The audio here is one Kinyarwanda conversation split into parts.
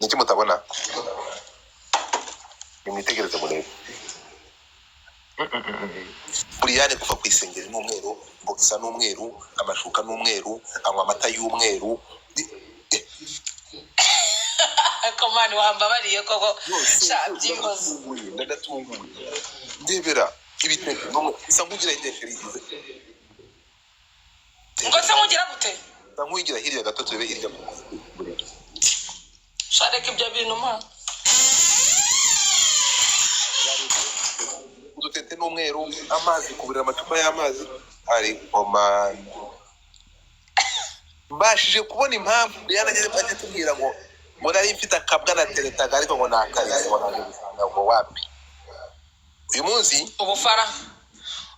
Niki mutabona? Nimwitegereze murebe. Buriyane kuva ku isengeri n'umweru, boxer n'umweru, amashuka n'umweru, anywa amata y'umweru. Ariko man, wambabariye koko. Yose. Sha, byihoze. Ndagatunguye, ndagatunguye. Ndebera ibitenge n'umwe, sa nkugira hirya, chérie, ize. Ngo se nkugira gute? Sa nkugira hirya gato, turebe hirya. Sha, reka ibyo bintu, man. Udutete n'umweru, amazi ku buriri, amacupa y'amazi. Ariko man, mbashije kubona impamvu Brian ageze ajya atubwira ngo nari mfite akabwa na teretaga, ariko ngo nakaretse, ngo naje gusanga ngo wapi uyu munsi.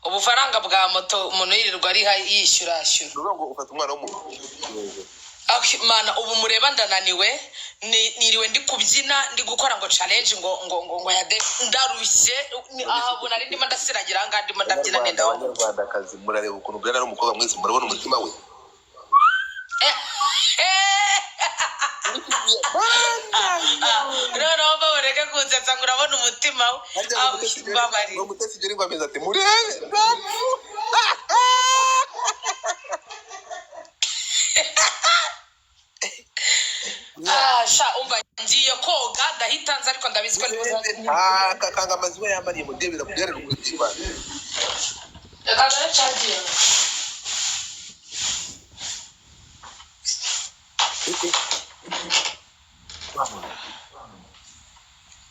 Ubufaranga bwa moto umuntu yirirwa ariha, yishyurashyura. Ni ukuvuga ngo ufata umwana w'umuntu. Ah, mana, ubu mureba ndananiwe. Niriwe ndi kubyina, ndi gukora ngo challenge ngo ya de ndarushye. Aha ubu nari ndimo ndasiragira, ahangaha ndimo ndabyina. Abanyarwanda, Nenda. Abanyarwandakazi, murareba ukuntu Brian ari umukobwa mwiza, murabona umutima we. Noneho babareke kunsetsa ngo urabona umutima we. Harya ngo Ah, Mutesi Jolly- mbabarira. ngo Mutesi Jolly ngo ameze ati murebe. Ah, sha, umva, ngiye koga, ndahita nza, ariko ndabizi ko ndibuze. Ah, kakanga amaziba yambariye, mudebera kubyarira umutima. Reka nawe cagiye.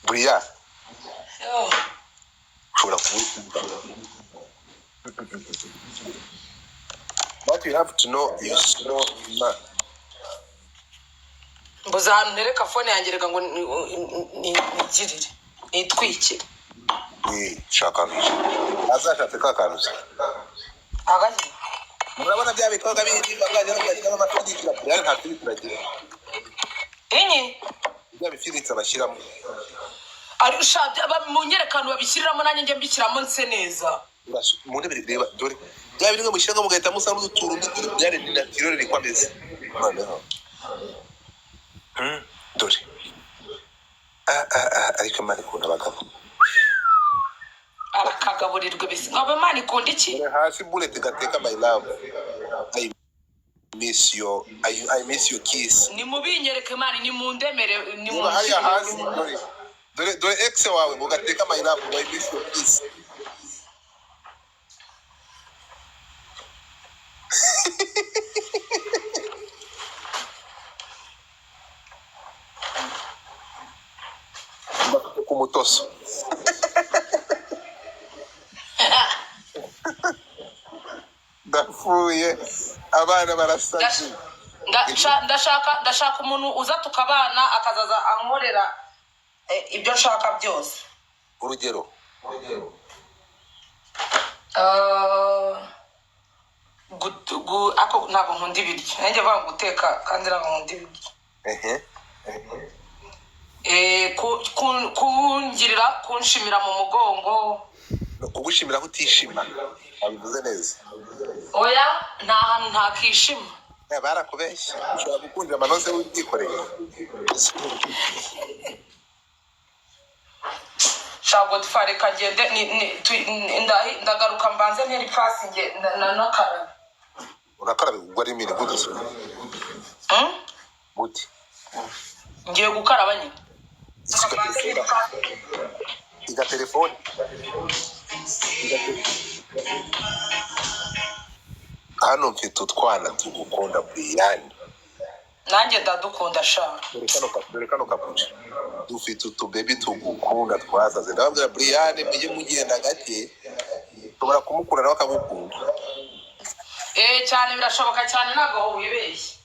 Buriya Yo. ushobora kuba, what you have to know is know man. Mbuze ahantu ntereka phone yanjye, reka ngo nigirire nitwikire. Eh, shaka akantu, azashatse ka kantu se. Ahagaze. Murabona bya bikorwa bindi bazajya bashyiramo amafilitira? Buriya nta filitira agira. Inyi? Bya bifilitira bashyiramo. Ari sha, mu nyerekano babishyiriramo, nanjye njye mbishyiramo nse neza. Mu ntebe, reba, dore bya bimwe mushyiramo mugahita musa n'udutura undi. Dore byari ni naturel, niko ameze noneho. Dore. Ah, ah, ah, ariko Imana ikunda abagabo. Arakagaburirwa ibisi ngo Imana ikunda iki? Dore hasi bullet gateka, my love, I miss your I miss your kiss. Ni mubinyereke man, ni mundemere, ni Reba hariya hasi. munshyirire. Dore, dore, dore ex wawe ngo gateka, my love, ngo I miss your kiss. Bafite ku mutoso. Ndapfuye, abana barasaze. Ndashaka umuntu uza tukabana, akazaza ankorera ibyo nshaka byose. Urugero? Ah, ako ntabwo nkunda ibiryo, nanjye mvuga ngo guteka, kandi ntabwo nkunda ibiryo. Kungirira, kunshimira mu mugongo. Kugushimira aho utishima, wabivuze neza. Oya, nta hantu ntakishima. Eh, barakubeshya, ushobora gukundira amanoze wibyikoreye. Sha Godfa, reka ngende, ndagaruka mbanze ntera ipasi nge nakarabe. Urakarabe ubwo ari mini gute se? Hmm? Gute? Ngiye gukaraba nyine. Isiga telefone, iga telefone. Hano mfite utwana tugukunda, Buriyani. Nanjye ndadukunda sha. Dore kano kapuca, dufite utubebi tugukunda twasaze. Ndababwira, Buriyani, mujye mugenda gake, ushobora kumukunda nawe akagukunda. Eh, cyane, birashoboka cyane, ntabwo wibeshye.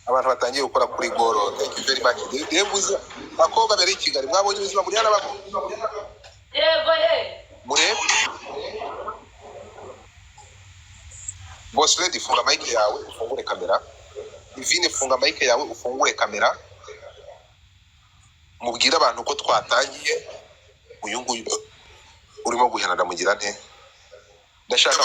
Abantu batangiye gukora kuri goro, thank you very much. Reba uzi abakobwa bari i Kigali, mwabonye ubuzima Buriyani abamo. Yego ye. Murebe. Boss lady, funga mic yawe ufungure kamera. Divine, funga mic yawe ufungure kamera, mubwire abantu ko twatangiye. Uyu nguyu urimo guhena ndamugira nte? Ndashaka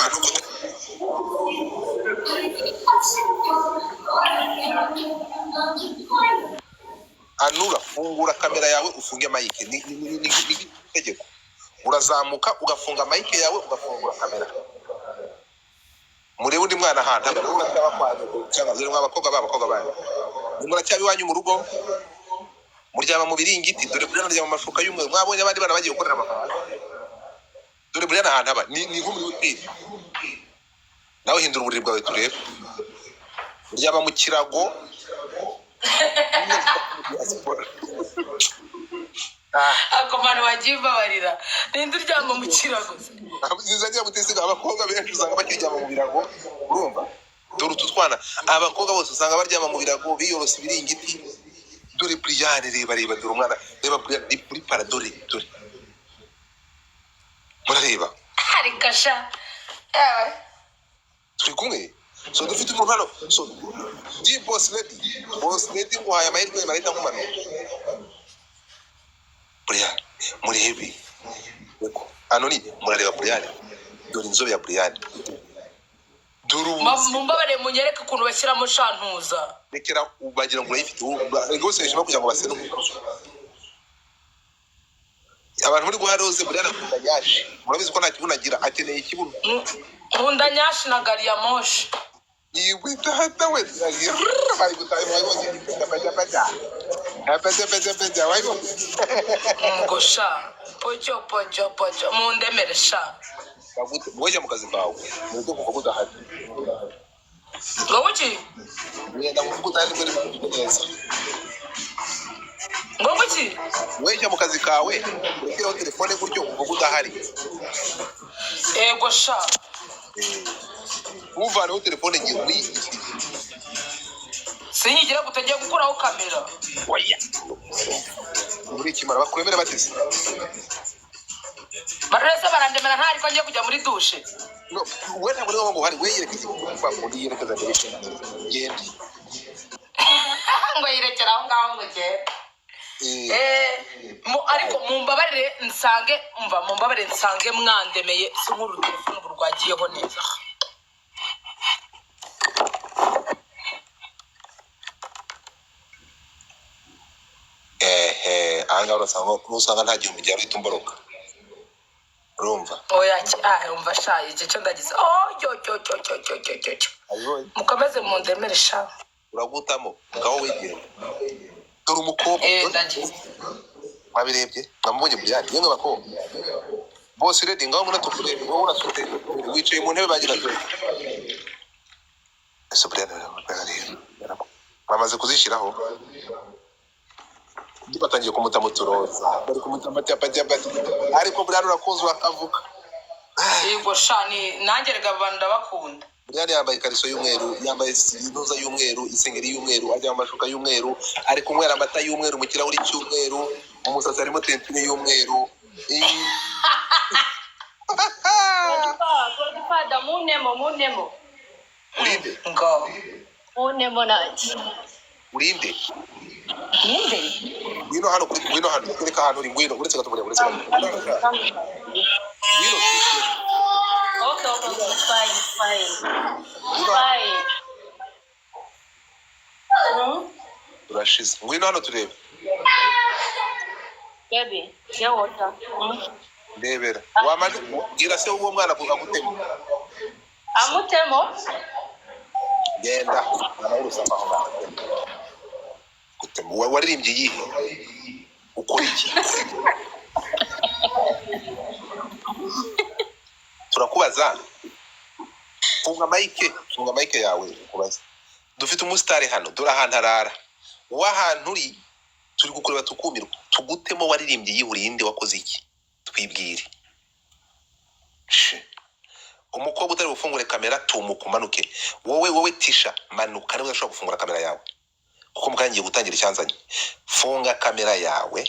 Anura, fungura kamera yawe, ufunge mic. Ni itegeko, urazamuka ugafunga mic yawe, ugafungura kamera. Murebe undi mwana ahantu aba. Muracyaba kwa nyoko cyangwa dore mwa bakobwa b'abakobwa banyu, muracyaba iwanyu mu rugo, muryama mu biringiti. Dore Brian aryama mu mashuka y'umweru. Mwabonye abandi bana bagiye gukorera amafaranga. Dore Brian ahantu aba ni nko muri hoteli. Nawe hindura uburiri bwawe turebe. Uryama mu kirago. Ah, Ako manu, wagiye ubabarira, ninde uryama mu kirago se? Zizajya gutesiga. Abakobwa benshi usanga bakiryama mu birago, urumva? Dore utu twana, abakobwa bose usanga baryama mu birago, biyorosa ibiringiti. Dore Brian, reba, reba, dore umwana, reba Brian ni muri para. Dore, dore, murareba? Ariko sha, ewe. Turi kumwe. So dufite umuntu hano. So di boss lady, boss lady, nguhaye amahirwe, marahita nkumanura. Brian, murebe. Yego. Anoni, murareba Brian? Dore inzobe ya Brian, dore ubu. Mumbabarire, munyereke ukuntu bashyiramo shantuza. Rekera, bagira ngo urayifite rwose. Hejuru kugira ngo basene abantu muri guha rose. Brian akunda yaje, murabizi ko nta kibuno agira, akeneye ikibuno. Nkunda nyashi na gari ya moshi. Yigwe data we, bari gutaha pajya pajya pajya pajya pajya, Ngo sha, poco poco poco, mundemere sha. Wajya mu kazi kawe, mureke kuva udahari. Ngo buki? Wenda kuvuga udahari nibwo uri neza. Ngo buki? Wejya mu kazi kawe, urekereho telefone gutyo uvuga udahari. Ego sha. Ntuvaneho telefone ngiye muri Sinyigira gutagiye gukuraho kamera. Oya, muri ikimara bakwemere bateze. Barese barandemera nta, ariko ngiye kujya muri dushe. No, we ntabwo uri ngo uhari, we yerekeza ngo yerekeza mbere, genda. Ngo yirekera aho ngaho, ngo genda. Eh, Ariko mumbabarire nsange, mva, mumbabarire nsange mwandemeye, si nk'uru telefone ubu rwagiyeho neza. Ehe, ahangaha urasanga, nusanga nta gihumbi gihari uhita umboroka, urumva? Oya, ah, umva sha, iki cyo ndagize, oh, cyo cyo cyo cyo cyo cyo cyo cyo. Abibonye. Mukomeze mundemere sha. Uragutamo, ngaho wegera, dore umukobwa. Ndagize. Mwabirebye, mwamubonye byari yemwe bakobwa bose redi, ngaho ngwino tukurebe. Wowe urasute, wicaye mu ntebe, bagira dore ese Brian, bamaze kuzishyiraho, batangiye kumutama uturoza, bari kumutama cyapa cyapa. Ariko Brian urakunzwe akavuga. Yego sha, ni nanjye rega, abantu ndabakunda. Brian yambaye ikariso y'umweru, yambaye intuza y'umweru, isengeri y'umweru, ajya mu mashuka y'umweru, ari kunywera amata y'umweru mu kirahuri cy'umweru, mu musatsi harimo tentine y'umweru. Godfather, munemo, munemo. Urinde? Ngo? Munemo nanjye. Urinde? Ninde? Ngwino hano kuri, ngwino hano, kereka ahantu uri, ngwino, uretse gato, uretse gato, ngwino. Okay, fine, fine. Ngwino hano. Fine. Urashize, ngwino hano turebe. Baby, get water. Ndebera wamaze bwira se w'uwo mwana agutema. Amutemo? Genda mwana w'urusaku aho ngaho gutema. Waririmbye iyihe? Ukora iki? Turakubaza. Funga mic, funga mic yawe ukubaze. Dufite umusitari hano, dore ahantu arara. Wowe ahantu uri turi kukureba tukumirwa. Tugutemo, waririmbye iyihe? Urinde? Wakoze iki? Twibwire. She. Umukobwa utari bufungure kamera, tumuka umanuke. Wowe, wowe tisha, manuka niba udashobora gufungura kamera yawe, kuko mukanya ngiye gutangira icyanzanye. Funga kamera yawe,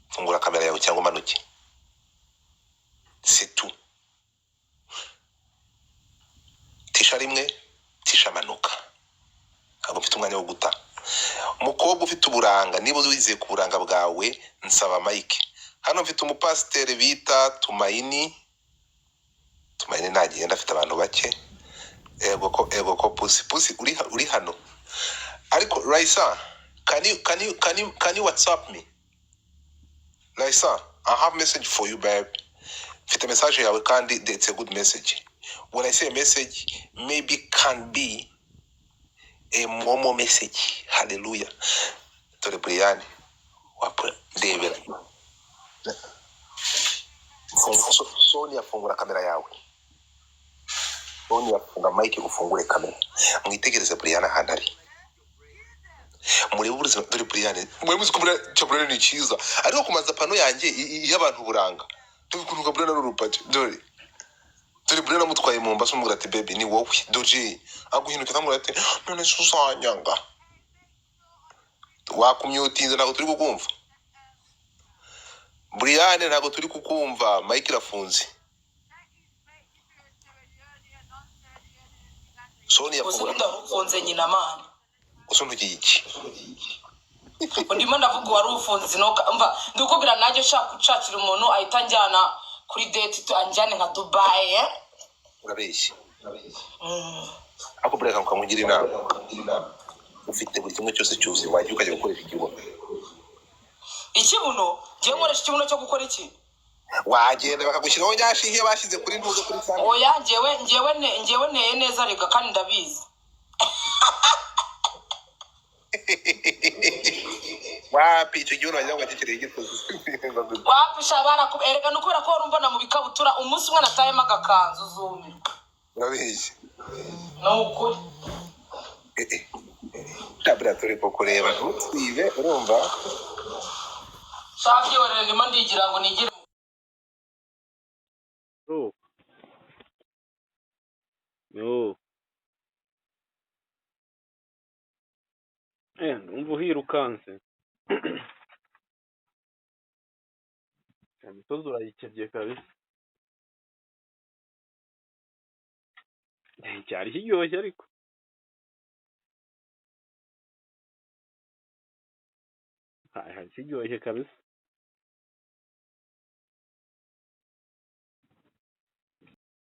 fungura kamera yawe cyangwa umanuke, c'est tout. Tisha rimwe, tisha manuka, ntabwo mfite umwanya wo guta. Umukobwa ufite uburanga, niba wizeye ku buranga bwawe, nsaba mike hano. Mfite umupasiteri bita Tumayini. Tumayini ntagenda, afite abantu bake. Ego ko, ego ko, pusi pusi, uri hano ariko Raisa. Can you WhatsApp me? Raisa, I have message for you, babe. Mfite message yawe kandi it's a good message. When I say a message, maybe can be a momo message. Hallelujah. Dore Brian, ndebera. Sonia, fungura kamera yawe. Sonia, funga mic ufungure kamera. Mwitegereze Brian ahantu ari. Murebe ubuzima, dore Brian. Mwe muzi ko cya Brian ni cyiza. Ariko kumaza pano yanjye y'abantu buranga. Dore ukuntu Brian ari urupaji. Dore. Dore Brian amutwaye mu Mombasa, amubwira ati: "Baby, ni wowe." Dore aguhinduka akamubwira ati: "None se uzanyanga?" Wakumyutinze, ntabwo turi kukumva. Brian, ntabwo turi kukumva, mic irafunze. Sonia, Gusa fungura. Ndagukunze nyina mani. Gusa ntugiye iki? Ndimo ndavuga wari ufunze nuko mva ndikubwira nanjye ushaka gushakira umuntu ahita anjyana kuri date, anjyane nka Dubai, eh? Urabeshya. Ariko Brian, ukamugira inama, ufite buri kimwe cyose cyuzuye, wajya ukajya gukoresha ikibuno. Ikibuno? Ngiye nkoresha ikibuno cyo gukora iki? Wagenda bakagushyiraho nyashinge bashyize kuri ntuzo kuri sani. Oya, ngewe nteye neza rega kandi ndabizi. Wapi, icyo gihe wagira ngo agikereye igitozi. Wapisha baraku erega ni ukubera ko wari umbona mu bikabutura. Umunsi umwe natayemo agakanzu uzumirwa. Urabeshya. Ni ukuri. Eh, eh. Sha, turi kukureba, ntutwibe, urumva? Shaka ihorere, ndimo ndigira ngo nigire. Oh, no. Eh, ndumva uhirukanse. Imisozi urayikebye kabisa. Eh, cyari kiryoshye ariko. Hari kiryoshye kabisa.